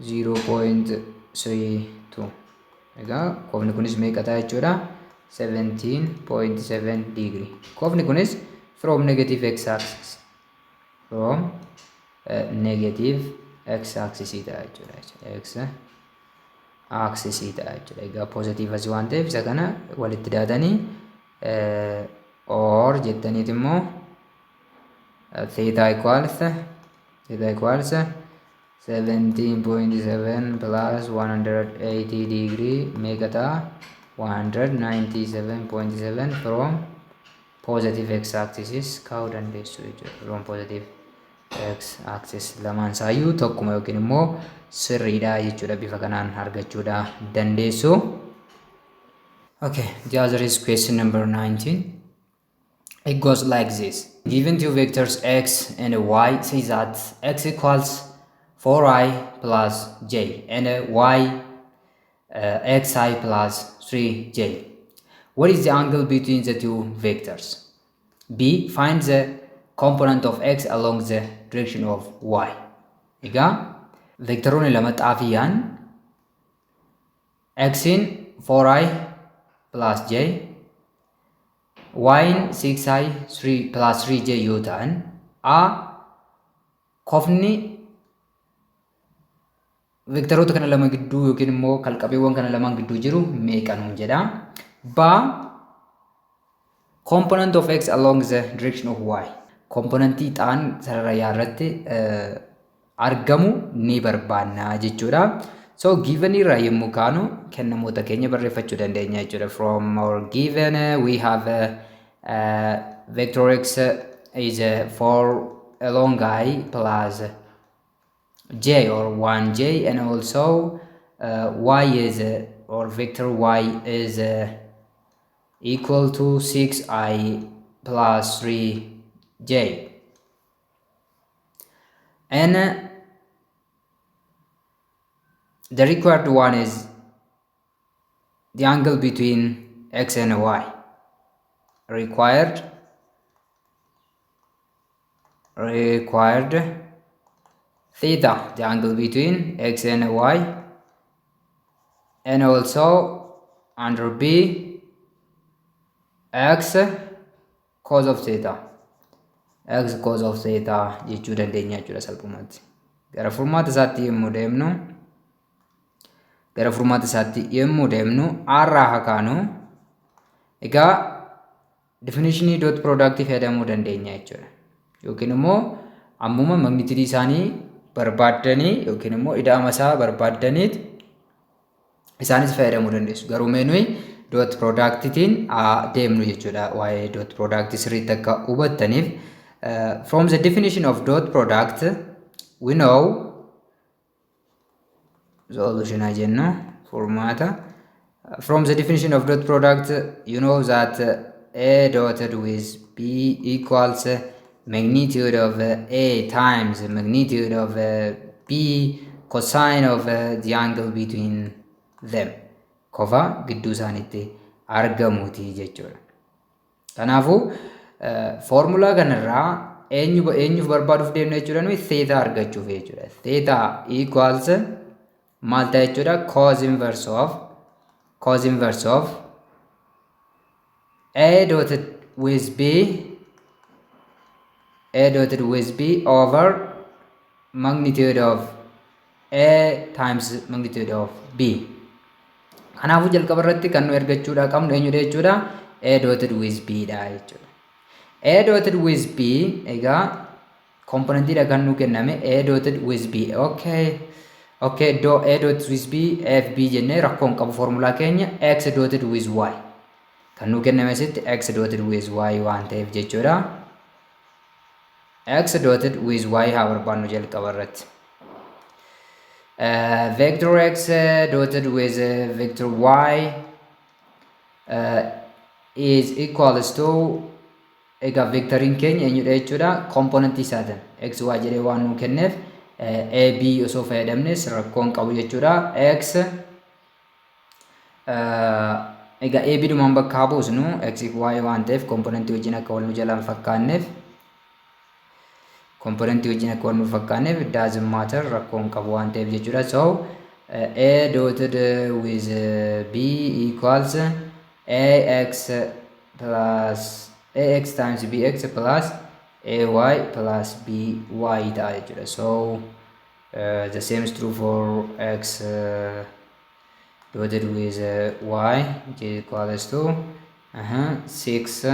0.32. Egaa kofni kunis meeqa ta'a jechuudha? 17.7 degree. Kofni kunis from negative x axis ta'a jechuudha. X axis ta'a jechuudha. Egaa positive asii waan ta'eef isa kana walitti daatanii or jettaniit immoo theta equals 17.7 plus 180 degree meeqa ta'a? 197.7. From positive x axis kaa'uu dandeessu jechuudha. From positive x axis lamaan isaayyuu tokkuma yookiin immoo sirriidha jechuudha, bifa kanaan argachuudha dandeessu. Okay, the other is question number 19. It goes like this. Given two vectors x and y, say that x equals 4i plus j and y xi plus 3j. What is the angle between the two vectors? B. Find the component of x along the direction of y. Egaa vectoroonni lama xaafiyaan xin 4i plus j, yn 6i 3 plus 3j yoo ta'an, a kofni vectoroota kana lama gidduu yookiin immoo kalqabeewwan kana lamaan gidduu jiru meeqa nuun jedha. B, component of x along the direction of y. Componentii xaan sarara y irratti argamu ni barbaanna jechuudha. So given irraa yommuu kaanu kennamoota keenya barreeffachuu dandeenya jechuudha. From our given, we have vector x is 4 along I plus j or 1j, and also y is or vector y is equal to 6i plus 3j, and the required one is the angle between x and y. Required theta, the angle between x and y, and also under b, x cos of theta, x cos of theta jechuu dandeenya jechuudha salphumatti. Gara furmaata isaatti yommuu deemnu, irraa haa kaanu. Egaa definitionii dot product fayyadamuu dandeenya jechuudha. Yookiin immoo ammuma magnitude isaanii barbaaddanii yookiin immoo ida'ama isaa barbaaddaniit isaanis fayyadamuu dandeessu. Garuu mee nuyi dot productiin deemnu jechuudha. Waa'ee dot product sirriitti akka hubattaniif, from the definition of dot product we know, solution jennu, furmaata. From the definition of dot product, you know that a dotted with b equals magnitude of a times magnitude of b cosine of the angle between them, kofa gidduu isaaniitti argamuuti jechuudha. Kanaafuu foormulaa kanarraa eenyu eenyuuf barbaaduuf deemna jechuudha? Nuyi theta argachuuf jechuudha. Theta equals maal ta'a jechuudha? Cos inverse of a dotted with b, a dotted with b over magnitude of a times magnitude of b. Kanaafuu jalqaba irratti kan nu argachuudha qabnu eenyudha jechuudha? A dotted with b dha jechuudha. A dotted with b egaa componentiidha kan nu kenname, a dotted with b. Okay, iddoo a dotted with b, f b jennee rakkoon qabu. Foormulaa keenya x dotted with y kan nu kenname asitti x dotted with y waan ta'eef jechuudha. X dotted with y haa barbaannu jalqaba irratti. Vector x dotted with vector y is equals to, egaa vectoriin keenya eenyudha jechuudha? Componentii isaatiin x y jedhee waan nuu kenneef a b osoo fayyadamnes rakkoon qabu jechuudha. X egaa a b dhumaan bakka haa buusnu, x y waan ta'eef componentii wajjin akka wal nu jalaan fakkaanneef, componentii wajjin akka wal nu fakkaanneef, it doesn't matter, rakkoon qabu waan ta'eef jechuudha. So a dotted with b equals ax plus ax times bx plus ay plus by ta'a jechuudha. So the same is true for x dotted with y, which is equals to 6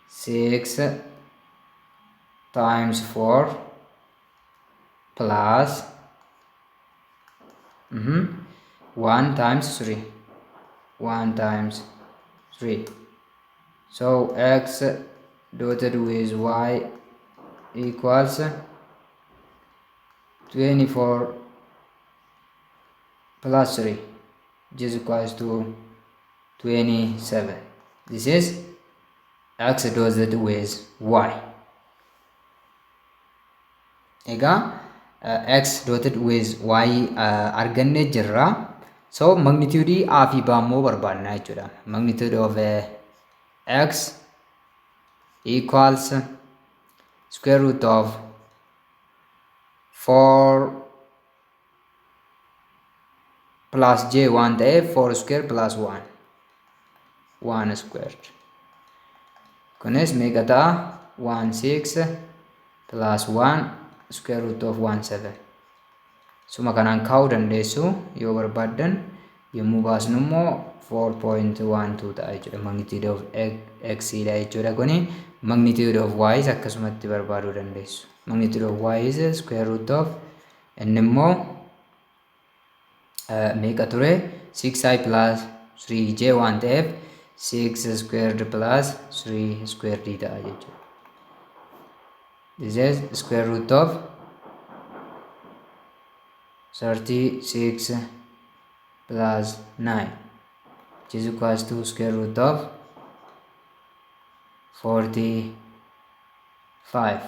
6 times 4 plus 1 times 3, 1 times 3. So x dotted with y equals 24 plus 3, which is equals to 27. This is x dotted with y. Egaa x dotted with y argannee jirra. So magnitude a fi b immoo barbaadna jechuudha. Magnitude of x equals square root of 4 plus j waan ta'eef, 4 square plus 1, 1 squared. Kunis meeqa ta'a? 1 6 plus 1 square root of 1 7. Suma kanaan kaa'uu dandeessu yoo barbaaddan. Yommuu baasnu immoo 4.12 ta'a jechuudha. Magnitude of x dha jechuudha kuni. Magnitude of y akkasumatti barbaaduu dandeessu. Magnitude of y is square root of, inni immoo meeqa ture? 6i plus 3j waan ta'eef, 6 squared plus 3 squared ta'a jechuudha. This is square root of 36 plus 9, which is equals to square root of 45.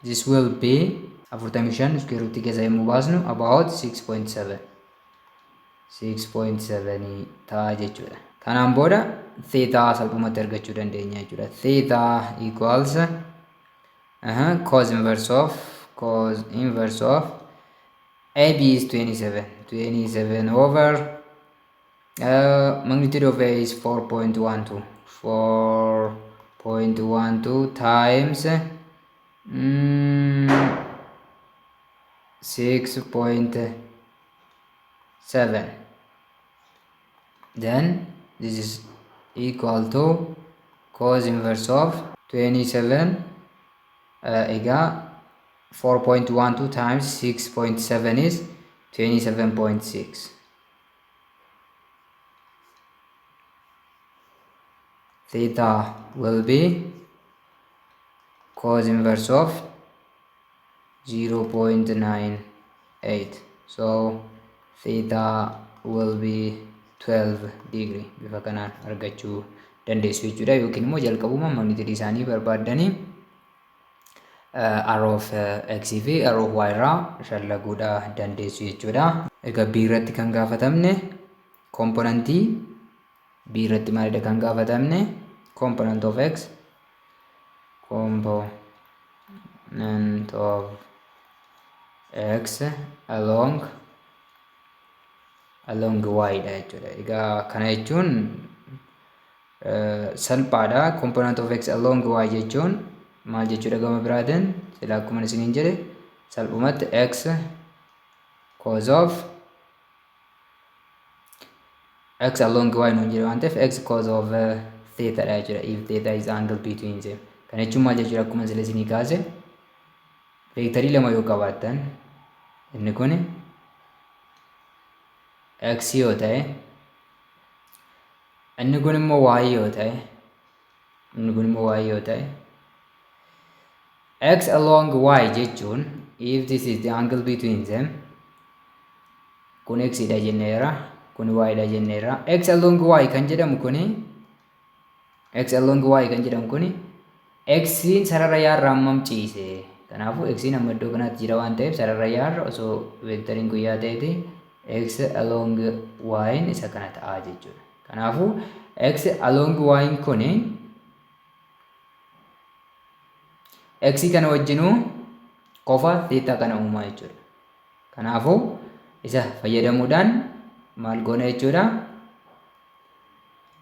This will be 45 square root keessa yommuu baasnu about 6.7, 6.7 ta'a jechuudha. Kanaan booda theta salphumatti argachuu dandeenya jechuudha. Theta equals cos inverse of AB is 27, 27 over magnitude of A is 4.12, 4.12 times 6.7. Then this is equal to cos inverse of 27. Egaa 4.12 times 6.7 is 27.6. Theta will be cos inverse of 0.98, so theta will be 12 degree. Bifa kanaan argachuu dandeessu jechuudha, yookiin immoo jalqabuma magnitude isaanii barbaaddanii r of x fi r of y irraa shallaguudha dandeessu jechuudha. Egaa B irratti kan gaafatamne componentii, B irratti maalidha kan gaafatamne? Component of x, component of x along y dha jechuudha. Egaa kana jechuun salphaadha. Component of x along y jechuun maal jechuudha? Gama biraatiin sila akkuma isiniin jedhe salphumatti x cos of x along y nuun jedhe waan ta'eef, x cos of theta dha jechuudha, if theta is angle between them. Kana jechuun maal jechuudha? Akkuma sila isinii kaase, veektarii lama yoo qabaattan, inni kun x yoo ta'e, inni kun immoo y yoo ta'e, inni kun immoo y yoo ta'e, x along y jechuun, if this is the angle between them, kun x dha jenneera, kun y dha jenneera, x along y kan jedhamu kuni, x along y kan jedhamu kuni, x sarara yaarra hammam ciise? Kanaafuu x amma iddoo kanaatti jira waan ta'eef, sarara yaarra osoo veektariin guyyaa ta'eeti, x along y isa kana ta'a jechuudha. Kanaafuu x along y kuni x kana wajjinuu qofa theta kana uumaa jechuudha. Kanaafuu isa fayyadamuudhaan maal goona jechuudha?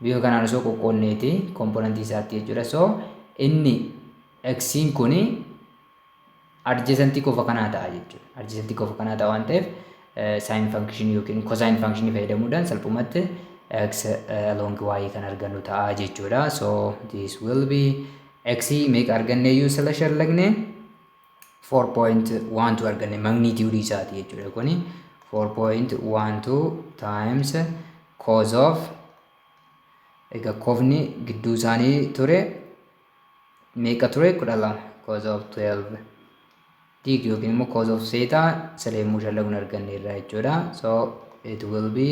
Bifa kanaan osoo qoqqoonneeti componentii isaatti jechuudha. So inni x'n kuni adjacentii qofa kanaa ta'a jechuudha. Adjacentii qofa kanaa ta'a waan ta'eef, sin function yookiin cosine function fayyadamuudhaan salphumatti x along y kan argannu ta'a jechuudha. So this will be x meeqa arganne iyyuu sila shallagne? 4.12 arganne, magnitude isaati jechuudha. Kuni 4.12 times cos of, egaa kofni gidduu isaanii ture meeqa ture? 12, cos of 12 degree yookiin immoo cos of theta sila yommuu shallaguun arganne irraa jechuudha. So it will be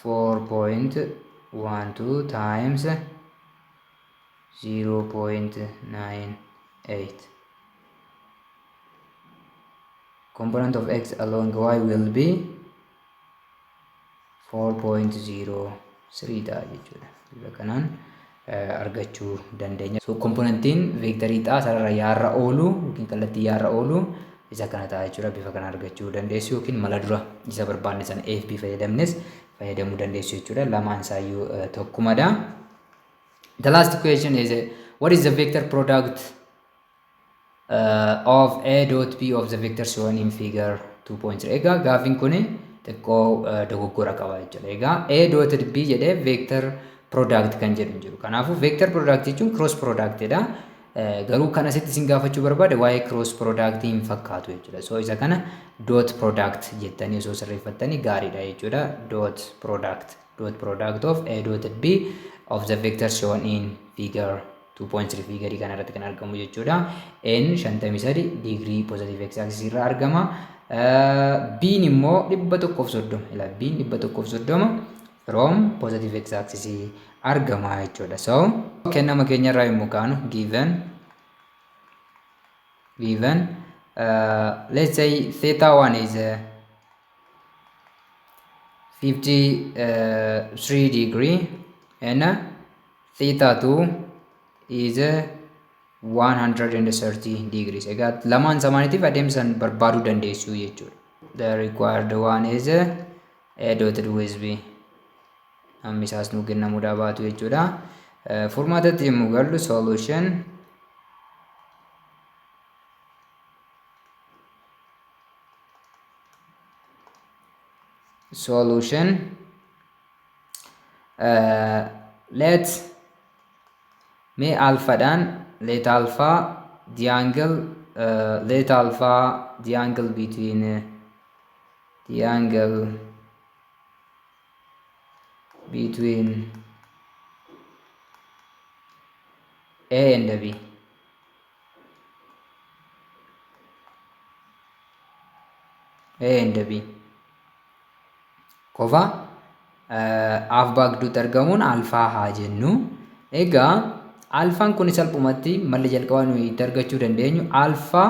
4.12 times 0.98. Component of x along y will be 4.03 ta'a jechuudha. Bifa kanaan argachuu dandeenya. So componentiin veektarii xaa sarara yaarra oolu yookiin kallattii yaarra oolu isa kana ta'a jechuudha. Bifa kana argachuu dandeessu yookiin mala dura isa barbaanne sana AFB fayyadamnes fayyadamuu dandeessu jechuudha. Lamaan isaayyuu tokkumadha. The last question is, what is the vector product of A dot B of the vector shown in figure 2.3? Egaa gaafiin kun xiqqoo dogoggora qaba jechuudha. Egaa A dot B jedhee vector product kan jedhu hin jiru. Kanaafuu vector product jechuun cross product dha. Garuu kan asitti isin gaafachuu barbaade waa'ee cross product hin fakkaatu jechuudha. So isa kana dot product jettanii osoo sirreeffattanii gaariidha jechuudha. Dot product. Dot product of A dot B of the vector shown in figure 2.3, figure kana irratti kan argamu jechuudha. N 53 degree positive x axis irra argama. B'n immoo 130. Ilaa, B'n 130 from positive x axis argama jechuudha. So kennama keenya irraa yommuu kaanu, given, let's say theta 1 is 53 degree and theta 2 is 130 degrees. Egaa lamaan samaaniitiif adeemsan barbaaduu dandeessu jechuudha. The required one is A dotted with B. Hammi isaas nuu kennamuudhaa baatu jechuudha. Furmaatatti yommuu gallu, solution, let mee alphaadhaan, let alpha the angle, let alpha the angle between the angle between A and B, A and B, kofa A fi B gidduutti argamuun alfaa haa jennu. Egaa alfaan kun salphumatti malli jalqabaa nuyi itti argachuu dandeenyu, alfaa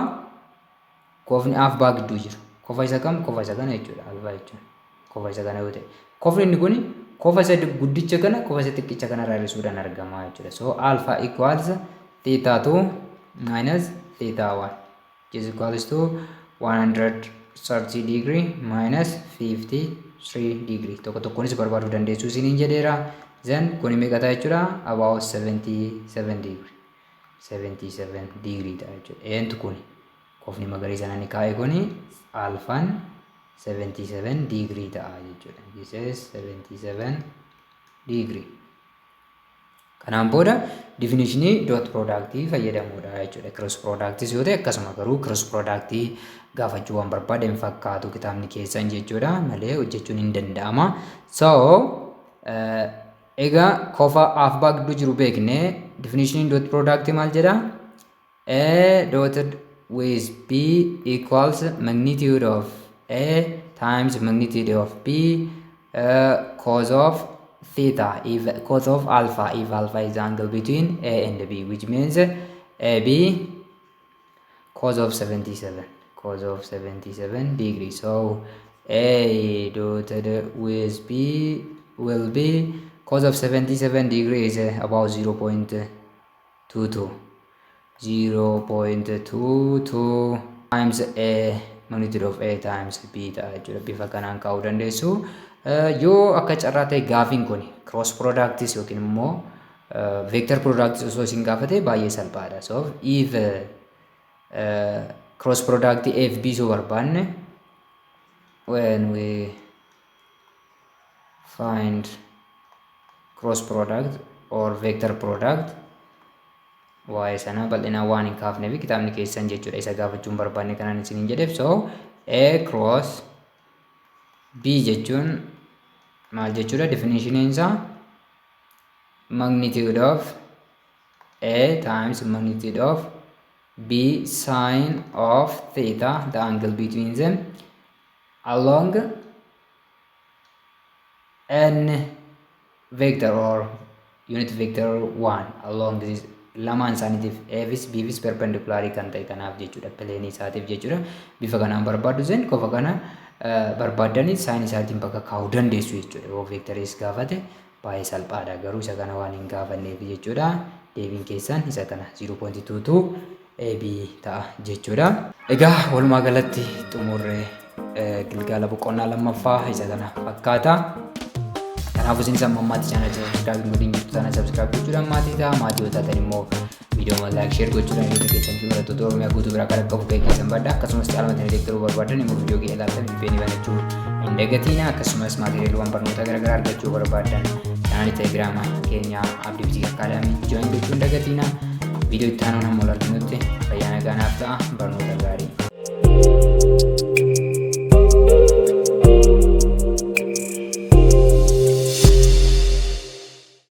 kofni A fi B gidduu jiru. Kofa isa kam? Kofa isa kana jechuudha. Alfaa jechuun kofa isa kana yoo ta'e, kofni inni kun kofa isa guddicha kana kofa isa xiqqicha kana irraa hir'isuudhaan argama jechuudha. So alpha equals theta 2 minus theta 1, which is equals to 130 degree minus 53 degree. Tokko tokkonis barbaaduu dandeessu isiniin jedheera. Then kuni meeqa ta'a jechuudha? About 77 degree. 77 degree ta'a jechuudha. Eentu kuni? Kofni magariisa nani kaa'e kuni alfaan 77 degree ta'a jechuudha. This is 77 degree. Kanaan booda definitionii dot product fayyadamuudha jechuudha. Cross productis yoo ta'e akkasuma, garuu cross product gaafachuu waan barbaade hin fakkaatu kitaabni keessan jechuudha, malee hojjechuun hin danda'ama. So egaa kofa A fi B gidduu jiru beekne, definitioniin dot product maal jedha? A dotted with B equals magnitude of A times magnitude of B cos of theta if cos of alpha if alpha is the angle between A and B, which means AB cos of 77, cos of 77 degree. So A dotted with B will be cos of 77 degree is about 0.22, 0.22 times A, magnitude of A times B ta'a jechuudha. Bifa kanaan kaa'uu dandeessu. Yoo akka carraa ta'e gaafiin kun cross productis yookiin immoo vector productis osoo isin gaafate baay'ee salphaadha. So if cross product A fi B osoo barbaanne, when we find cross product or vector product, waa'ee sana bal'inaan waan hin kaafneef kitaabni keessan jechuudha, isa gaafachuun barbaanne kanaan isiniin jedheef. So A cross B jechuun maal jechuudha? Definitioniin isaa magnitude of A times magnitude of B sine of theta, the angle between them, along n vector or unit vector 1, along this lamaan isaaniitiif, Aafis Bfis perpendicularii kan ta'e kanaaf jechuudha, planeii isaatiif jechuudha. Bifa kanaan barbaaddu. Then kofa kana barbaaddanii sine isaatiin bakka kaa'uu dandeessu jechuudha. Yoo vectoriis gaafate baay'ee salphaadha, garuu isa kana waan hin gaafanneef jechuudha. Deebiin keessan isa kana 0.22 AB ta'a jechuudha. Egaa walumaa galatti xumurree gilgaala boqonnaa lammaffaa isa kana fakkaata. Kanaafuu isinis amma ammaatti channel subscribe hin godhin jirtu taana subscribe gochuudhaan maatii ta'a. Maatii yoo taatan immoo viidiyoo like, share gochuudhaan hiriyoota keessan fi barattoota Oromiyaa guutuu biraa kan qabu gahee keessan badha. Akkasumas caalmaatti deeggaruu barbaadan immoo viidiyoo kee ilaaltan VPN banachuu hin dagatina. Akkasumas maateriyaaliiwwan barnoota garaagaraa argachuu barbaadan channelii Telegiraama keenya Abdii Fiizikaa Academy join gochuu hin dagatina. Viidiyoo itti aanuun hamma wal arginutti fayyaa nagaa naaf ta'a, barnoota gaarii.